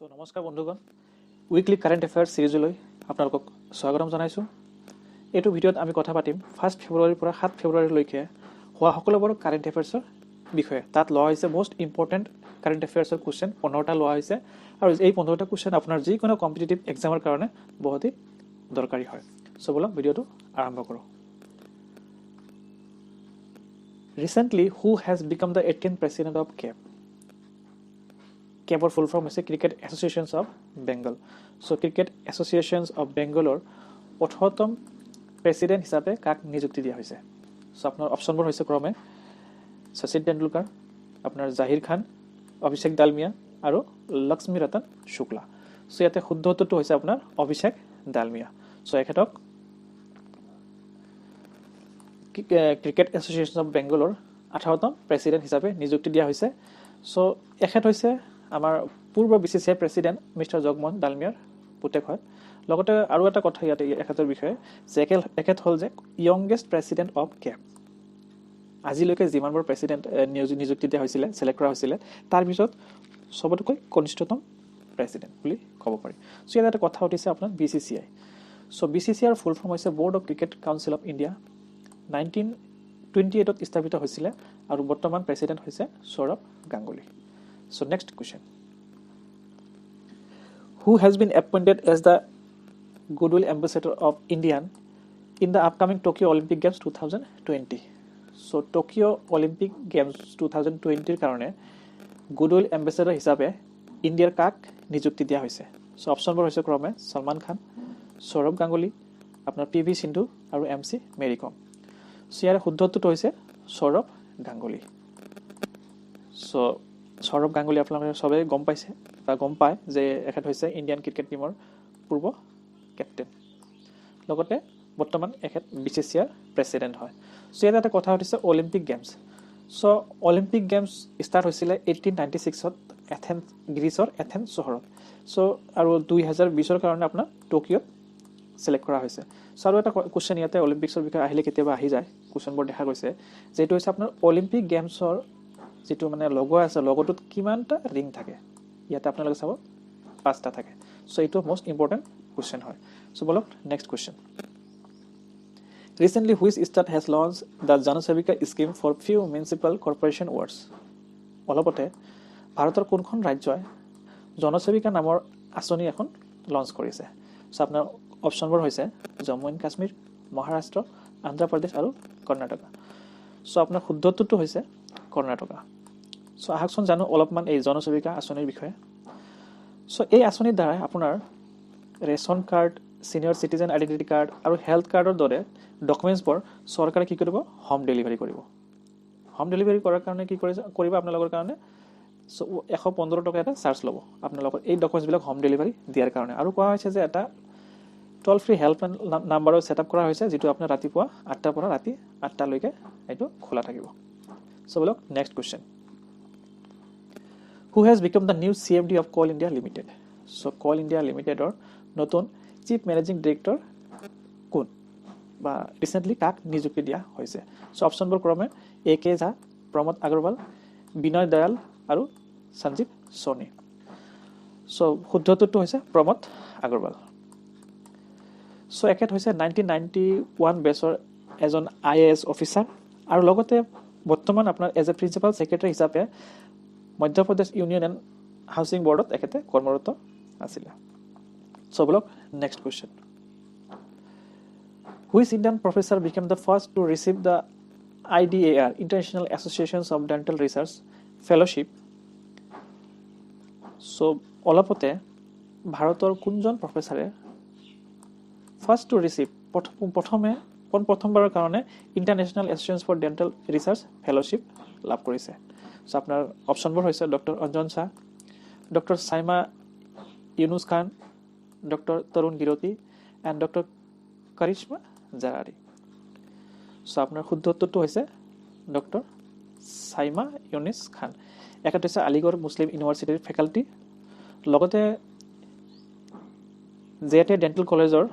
চ' নমস্কাৰ বন্ধুগণ, weekly current affairs ছিৰিজলৈ আপোনালোকক স্বাগতম জনাইছোঁ। এইটো ভিডিঅ'ত আমি কথা পাতিম 1 ফেব্ৰুৱাৰীৰ পৰা 7 ফেব্ৰুৱাৰীলৈকে হোৱা সকলোবোৰ কাৰেণ্ট এফেয়াৰ্ছৰ বিষয়ে। তাত লোৱা হৈছে মষ্ট ইম্পৰ্টেণ্ট কাৰেণ্ট এফেয়াৰ্ছৰ কুৱেশ্যন 15টা লোৱা হৈছে আৰু এই 15টা কুৱেশ্যন আপোনাৰ যিকোনো কম্পিটিটিভ এক্সামৰ কাৰণে বহুতেই দৰকাৰী হয়। চ' ব'লক, ভিডিঅ'টো আৰম্ভ কৰোঁ। Recently, who has become the 18th president of CAB? কেবৰ full form হৈছে cricket associations of Bengal. So cricket associations of বেংগলৰ 18তম প্ৰেচিডেণ্ট হিচাপে কাক নিযুক্তি দিয়া হৈছে? চ' আপোনাৰ অপশ্যনবোৰ হৈছে ক্ৰমে শচীন তেণ্ডুলকাৰ, আপোনাৰ জাহিৰ খান, অভিষেক ডালমিয়া আৰু লক্ষ্মী ৰতন শুক্লা। চ' ইয়াতে শুদ্ধ উত্তৰটো হৈছে আপোনাৰ অভিষেক ডালমিয়া। চ' এখেতক ক্ৰিকেট এছ'চিয়েশ্যন অফ বেংগলৰ 18তম প্ৰেচিডেণ্ট হিচাপে নিযুক্তি দিয়া হৈছে। চ' এখেত হৈছে আমাৰ পূৰ্ব বিচিচিআই প্ৰেচিডেণ্ট মিষ্টাৰ জগমোহন ডালমিয়াৰ পুতেক হয়। লগতে আৰু এটা কথা ইয়াতে এখেতৰ বিষয়ে যে এখেত হ'ল যে য়ংগেষ্ট প্ৰেচিডেণ্ট অফ কেব। আজিলৈকে যিমানবোৰ প্ৰেচিডেণ্ট নিযুক্তি দিয়া হৈছিলে, ছিলেক্ট কৰা হৈছিলে, তাৰ ভিতৰত চবতকৈ কনিষ্ঠতম প্ৰেচিডেণ্ট বুলি ক'ব পাৰি। চ' ইয়াত এটা কথা উঠিছে আপোনাৰ বিচিচিআই। চ' বিচিচিআইৰ ফুল ফৰ্ম হৈছে Board of Cricket Council of India। 1928ত স্থাপিত হৈছিলে আৰু বৰ্তমান প্ৰেচিডেণ্ট হৈছে Sourav Ganguly. So next question, who has been appointed as the goodwill ambassador of Indian in the upcoming Tokyo Olympic Games 2020? So Tokyo Olympic Games 2020ৰ কাৰণে goodwill ambassador হিচাপে ইণ্ডিয়াৰ কাক নিযুক্তি দিয়া হৈছে? চ' অপশ্যনবোৰ হৈছে ক্ৰমে ছলমান খান, সৌৰভ গাংগুলী, আপোনাৰ পি ভি সিন্ধু আৰু এম চি মেৰী কম। চ' ইয়াৰ শুদ্ধ উত্তৰটো হৈছে সৌৰভ গাংগুলী। চ' সৌৰভ গাংগুলী আপোনালোকে চবেই গম পাইছে বা গম পায় যে এখেত হৈছে ইণ্ডিয়ান ক্ৰিকেট টীমৰ পূৰ্ব কেপ্টেইন, লগতে বৰ্তমান এখেত বিচিচিআইৰ প্ৰেচিডেণ্ট হয়। চ' ইয়াত এটা কথা সুধিছে অলিম্পিক গেমছ। চ' অলিম্পিক গেমছ ষ্টাৰ্ট হৈছিলে 1896ত এথেন্স, গ্ৰীচৰ এথেন্স চহৰত। চ' আৰু 2020ৰ কাৰণে আপোনাৰ টকিঅ'ত চিলেক্ট কৰা হৈছে। চ' আৰু এটা কুৱেশ্যন ইয়াতে অলিম্পিক্সৰ বিষয়ে আহিলে কেতিয়াবা আহি যায়, কুৱেশ্যনবোৰ দেখা গৈছে যে এইটো হৈছে আপোনাৰ অলিম্পিক গেমছৰ যিটো মানে লগো আছে, লগটোত কিমানটা ৰিং থাকে? ইয়াতে আপোনালোকে চাব, পাঁচটা থাকে। চ' এইটো মষ্ট ইম্পৰ্টেণ্ট কুৱেশ্যন হয়। চ' ব'লক, next question. Recently, which state has launched the Janasevika scheme for few municipal corporation wards? অলপতে ভাৰতৰ কোনখন ৰাজ্যই জনসেৱিকা নামৰ আঁচনি এখন লঞ্চ কৰিছে? চ' আপোনাৰ অপশ্যনবোৰ হৈছে জম্মু এণ্ড কাশ্মীৰ, মহাৰাষ্ট্ৰ, অন্ধ্ৰপ্ৰদেশ আৰু কৰ্ণাটকা। চ' আপোনাৰ শুদ্ধ উত্তৰটো হৈছে কৰ্ণাটকা। চ' আহকচোন জানো অলপমান এই জনসেৱিকা আঁচনিৰ বিষয়ে। চ' এই আঁচনিৰ দ্বাৰাই আপোনাৰ ration card, senior citizen identity card আৰু হেল্থ কাৰ্ডৰ দৰে ডকুমেণ্টছবোৰ চৰকাৰে কি কৰিব? হোম ডেলিভাৰী কৰিব। হোম ডেলিভাৰী কৰাৰ কাৰণে কি কৰিব আপোনালোকৰ কাৰণে? চ' 115 টকা এটা চাৰ্জ ল'ব আপোনালোকৰ এই ডকুমেণ্টছবিলাক হোম ডেলিভাৰী দিয়াৰ কাৰণে। আৰু কোৱা হৈছে যে এটা টল ফ্ৰী হেল্পলাইন নাম্বাৰো ছেট আপ কৰা হৈছে, যিটো আপোনাৰ ৰাতিপুৱা 8টাৰ পৰা ৰাতি 8টালৈকে এইটো খোলা থাকিব। চ' ব'লক, next question. Who has become the new CMD of Coal India Limited? So call India লিমিটেডৰ নতুন চিফ মেনেজিং ডিৰেক্টৰ কোন বা ৰিচেণ্টলি কাক নিযুক্তি দিয়া হৈছে? চ' অপশ্যনবোৰ ক্ৰমে এ কে ঝা, প্ৰমোদ আগৰৱাল, বিনয় দয়াল আৰু সঞ্জীৱ সোনী। চ' শুদ্ধ উত্তৰটো হৈছে প্ৰমোদ আগৰৱাল। চ' এখেত হৈছে 1991 বেচৰ এজন আইএএছ অফিচাৰ আৰু লগতে বৰ্তমান আপোনাৰ এজ এ প্ৰিন্সিপাল ছেক্ৰেটাৰী হিচাপে মধ্যপ্ৰদেশ ইউনিয়ন এণ্ড হাউচিং বৰ্ডত এখেতে কৰ্মৰত আছিলে। চ' ব'লক, next question. Which Indian professor became the first to receive the IDAR, International Associations of Dental Research Fellowship? So অলপতে ভাৰতৰ কোনজন প্ৰফেচাৰে ফাৰ্ষ্ট টু ৰিচিভ, প্ৰথমে পোন প্ৰথমবাৰৰ কাৰণে International Association for Dental Research Fellowship লাভ কৰিছে? চ' আপোনাৰ অপশ্যনবোৰ হৈছে doctor Anjan Shah, doctor Saima Yunus Khan, doctor Tarun Girti and doctor Karishma Zarari. So' আপোনাৰ শুদ্ধ উত্তৰটো হৈছে ডক্টৰ চাইমা ইউনিছ খান। এখেত হৈছে আলিগড় মুছলিম ইউনিভাৰ্চিটিৰ ফেকাল্টি, লগতে জে টি ডেণ্টেল কলেজৰ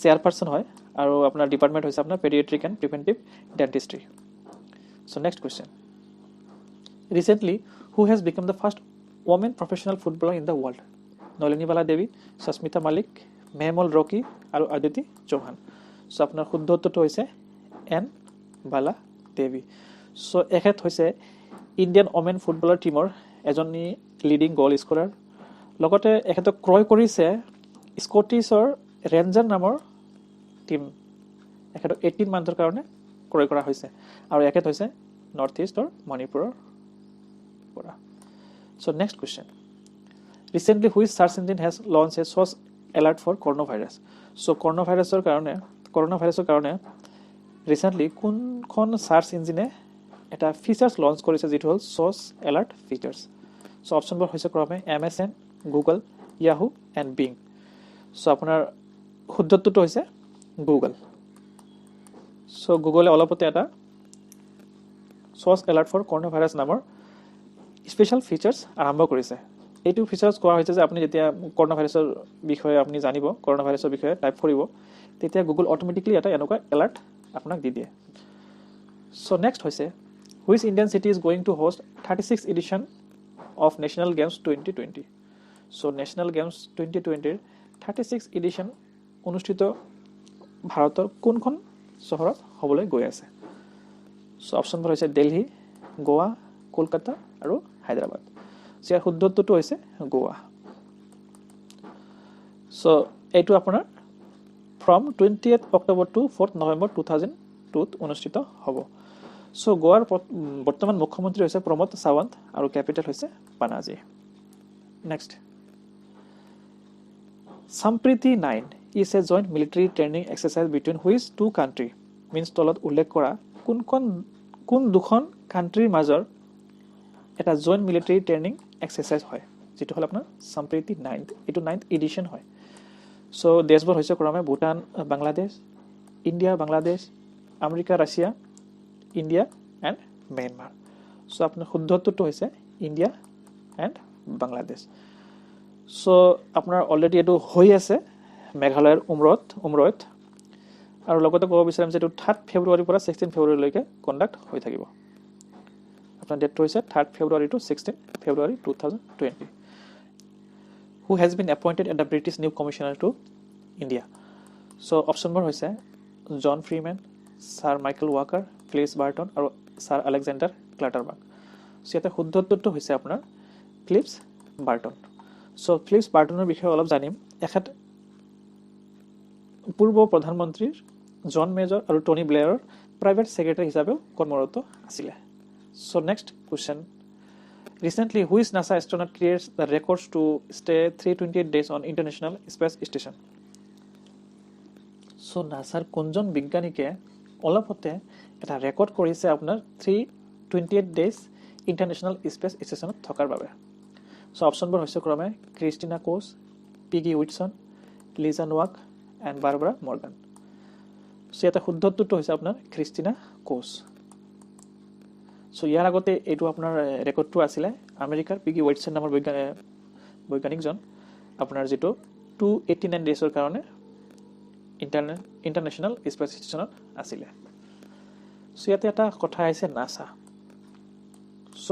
চেয়াৰপাৰ্চন হয় আৰু আপোনাৰ ডিপাৰ্টমেণ্ট হৈছে আপোনাৰ Pediatric and Preventive Dentistry. So next question. Recently, who has become the first women professional footballer in the world? Nalinibala Devi, সস্মিতা মালিক, মেহমল ৰকি আৰু অদিতি চৌহান। চ' আপোনাৰ শুদ্ধ উত্তৰটো হৈছে এন বালা দেৱী। চ' এখেত হৈছে ইণ্ডিয়ান ওমেন ফুটবলৰ টীমৰ এজনী লিডিং গ'ল স্ক'ৰাৰ। লগতে এখেতক ক্ৰয় কৰিছে স্কটিছৰ ৰেঞ্জাৰ নামৰ টীম। এখেতক 18 মান্থৰ কাৰণে ক্ৰয় কৰা হৈছে আৰু এখেত হৈছে নৰ্থ ইষ্টৰ মণিপুৰৰ পৰা। So next question, recently which search engine has launch a SOS alert for corona virus? So corona ভাইৰাছৰ কাৰণে ৰিচেণ্টলি কোনখন চাৰ্চ ইঞ্জিনে এটা ফিচাৰ্ছ লঞ্চ কৰিছে, যিটো হ'ল ছ'চ এলাৰ্ট ফিচাৰ্ছ? চ' অপশ্যনবোৰ হৈছে ক্ৰমে MSN, Google, Yahoo and being. চ' আপোনাৰ শুদ্ধটোতো হৈছে গুগল। চ' গুগলে অলপতে এটা SOS alert for corona virus নামৰ স্পেচিয়েল ফিচাৰ্ছ আৰম্ভ কৰিছে। এইটো ফিচাৰ্ছ কোৱা হৈছে যে আপুনি যেতিয়া কৰোণা ভাইৰাছৰ বিষয়ে আপুনি জানিব, কৰোণা ভাইৰাছৰ বিষয়ে টাইপ কৰিব, তেতিয়া গুগল অট'মেটিকলি এটা এনেকুৱা এলাৰ্ট আপোনাক দি দিয়ে। চ' নেক্সট হৈছে, which Indian city is going to host 36 edition of National Games 2020? So National Games 2020ৰ 36 edition অনুষ্ঠিত ভাৰতৰ কোনখন চহৰত হ'বলৈ গৈ আছে? চ' অপশ্যনবোৰ হৈছে দিল্লী, গোৱা, কলকাতা আৰু হায়দৰাবাদ। চ' ইয়াৰ শুদ্ধ উত্তৰটো হৈছে গোৱা। চ' এইটো আপোনাৰ from 28 October to 4th November 2002ত অনুষ্ঠিত হ'ব। চ' গোৱাৰ বৰ্তমান মুখ্যমন্ত্ৰী হৈছে প্ৰমোদ সাৱন্ত আৰু কেপিটেল হৈছে Panaji. Next, Sampriti 9 is a joint military training exercise between which two country? Means তলত উল্লেখ কৰা কোনখন কোন দুখন কাণ্ট্ৰিৰ মাজৰ এটা জইণ্ট মিলিটাৰী ট্ৰেইনিং এক্সাৰচাইজ হয়, যিটো হ'ল আপোনাৰ সম্প্ৰীতি নাইন্থ, এইটো নাইন্থ এডিশ্যন হয়। চ' দেশবোৰ হৈছে ক্ৰমে Bhutan, Bangladesh, India, Bangladesh, America, Russia, India and Myanmar. চ' আপোনাৰ শুদ্ধ উত্তৰটো হৈছে ইণ্ডিয়া এণ্ড বাংলাদেশ। চ' আপোনাৰ অলৰেডি এইটো হৈ আছে মেঘালয়ৰ উমৰৈত। আৰু লগতে ক'ব বিচাৰিম যে এইটো থাৰ্ড ফেব্ৰুৱাৰীৰ পৰা 16 ফেব্ৰুৱাৰীলৈকে কণ্ডাক্ট হৈ থাকিব। আপোনাৰ ডেটটো হৈছে 3rd February to 16 February 2020। Who has been appointed as the British new commissioner to India? So অপশ্যনবোৰ হৈছে John Freeman, sir Michael Walker, Phillips Barton আৰু ছাৰ আলেকজেণ্ডাৰ ক্লাটাৰবাৰ্গ। চ' ইয়াতে শুদ্ধ উত্তৰটো হৈছে আপোনাৰ ফিলিপছ বাৰ্টন। চ' ফিলিপছ বাৰ্টনৰ বিষয়ে অলপ জানিম। এখেত পূৰ্ব প্ৰধানমন্ত্ৰীৰ জন মেজৰ আৰু টনি ব্লেয়াৰৰ প্ৰাইভেট ছেক্ৰেটাৰী হিচাপেও কৰ্মৰত আছিলে। So next question, recently which NASA astronaut creates the records to stay 328 days on International Space Station? So নাছাৰ কোনজন বিজ্ঞানীকে অলপতে এটা ৰেকৰ্ড কৰিছে আপোনাৰ 328 days international space ষ্টেচনত থকাৰ বাবে? চ' অপশ্যনবোৰ হৈছে ক্ৰমে Christina Koch, Peggy Whitson, Lisa Nowak and Barbara Morgan. চ' ইয়াতে শুদ্ধ উত্তৰটো হৈছে আপোনাৰ খ্ৰীষ্টিনা কোচ। চ' ইয়াৰ আগতে এইটো আপোনাৰ ৰেকৰ্ডটো আছিলে আমেৰিকাৰ পিগি হুইটছন নামৰ বৈজ্ঞানিকজন, আপোনাৰ যিটো 289 ডেইজৰ কাৰণে ইণ্টাৰনেশ্যনেল স্পেচ ষ্টেচনত আছিলে। চ' ইয়াতে এটা কথা আহিছে, নাছা। চ'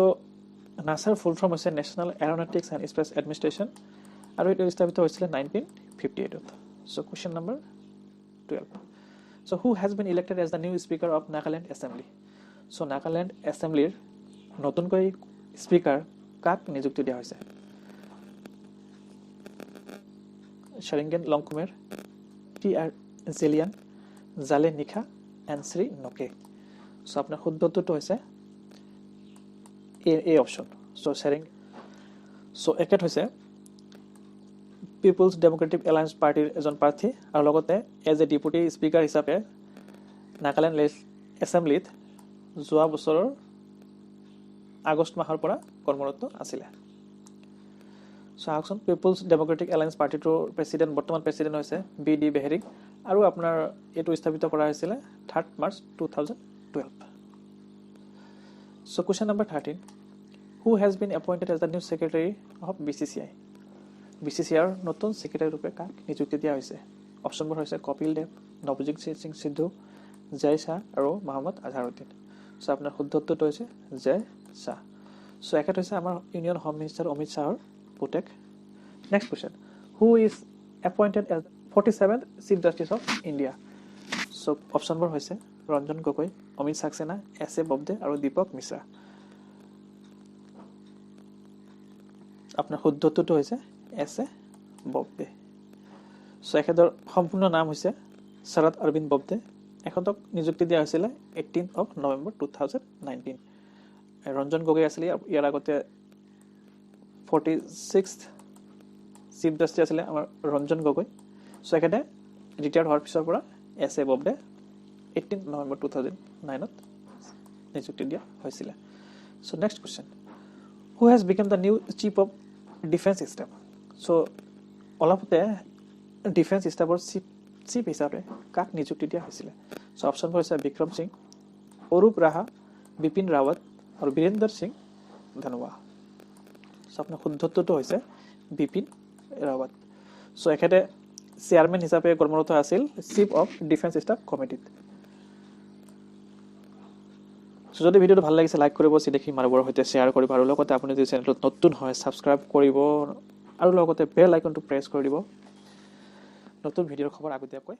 নাছাৰ ফুল ফৰ্ম হৈছে National Aeronautics and Space Administration আৰু এইটো স্থাপিত হৈছিলে 1958ত। So question number 12, so who has been elected as the new speaker of Nagaland Assembly? So Nagaland এছেম্বলিৰ নতুনকৈ স্পীকাৰ কাক নিযুক্তি দিয়া হৈছে? শ্বেৰিংগেন লংকুমেৰ, টি আৰ জেলিয়ান, জালে নিশা এণ্ড শ্ৰী নকে। চ' আপোনাৰ শুদ্ধ উত্তৰটো হৈছে এ অপশ্যন। চ' শ্বেৰিং। চ' এখেত হৈছে পিপুলছ ডেম'ক্ৰেটিক এলায়েন্স পাৰ্টীৰ এজন প্ৰাৰ্থী আৰু লগতে এজ এ ডেপুটি স্পীকাৰ হিচাপে নাগালেণ্ড এছেম্বলিত যোৱা বছৰৰ আগষ্ট মাহৰ পৰা কৰ্মৰত আছিলে। চ' আহকচোন, পিপুলছ ডেম'ক্ৰেটিক এলায়েন্স পাৰ্টিটোৰ প্ৰেচিডেণ্ট, বৰ্তমান প্ৰেচিডেণ্ট হৈছে বি ডি বেহেৰিং আৰু আপোনাৰ এইটো স্থাপিত কৰা হৈছিলে 3rd March 2012। So question number 13, who has been appointed as the new secretary of BCCI? BCCIৰ নতুন ছেক্ৰেটাৰী ৰূপে কাক নিযুক্তি দিয়া হৈছে? অপশ্যনবোৰ হৈছে কপিল দেৱ, নৱজিৎ সিং সিদ্ধু, জয় শ্বাহ আৰু মহম্মদ আজহাৰুদ্দিন। চ' আপোনাৰ শুদ্ধ উত্তৰটো হৈছে জয় শ্বাহ। চ' এখেত হৈছে আমাৰ ইউনিয়ন হোম মিনিষ্টাৰ অমিত শ্বাহৰ পুতেক। Next question, who is appointed as 47th Chief Justice of India? So অপশ্যনবোৰ হৈছে ৰঞ্জন গগৈ, অমিত সাক্সেনা, এছ এ ববডে আৰু দীপক মিশ্ৰা। আপোনাৰ শুদ্ধ উত্তৰটো হৈছে এছ এ ববডে। চ' এখেতৰ সম্পূৰ্ণ নাম হৈছে শৰদ অৰবিন্দ ববডে। এখেতক নিযুক্তি দিয়া হৈছিলে 18 of November 2019। Ranjan Gogoi আছিলে ইয়াৰ আগতে 46th chief justice আছিলে আমাৰ ৰঞ্জন গগৈ। চ' এখেতে ৰিটায়াৰ্ড হোৱাৰ পিছৰ পৰা এছ এ ববডে 18 নৱেম্বৰ 2009 নিযুক্তি দিয়া হৈছিলে। So next question, who has become the new chief of defence staff? So অলপতে ডিফেন্স ষ্টাফৰ চিফ হিচাপে কাক নিযুক্তি দিয়া হৈছিলে? চ' অপশ্যনবোৰ হৈছে বিক্ৰম সিং, অৰূপ ৰাহা, বিপিন ৰাৱত আৰু বীৰেন্দ্ৰ সিং ধনোৱা। চ' আপোনাৰ শুদ্ধ উত্তৰটো হৈছে বিপিন ৰাৱত। চ' এখেতে চেয়াৰমেন হিচাপে কৰ্মৰত আছিল চিফ অফ ডিফেন্স ষ্টাফ কমিটিত। চ' যদি ভিডিঅ'টো ভাল লাগিছে লাইক কৰিব, চিনাকি মানুহবোৰৰ সৈতে শ্বেয়াৰ কৰিব আৰু লগতে আপুনি যদি চেনেলটোত নতুন হয় ছাবস্ক্ৰাইব কৰিব আৰু লগতে বেল আইকনটো প্ৰেছ কৰি দিব নতুন ভিডিঅ'ৰ খবৰ আগতীয়াকৈ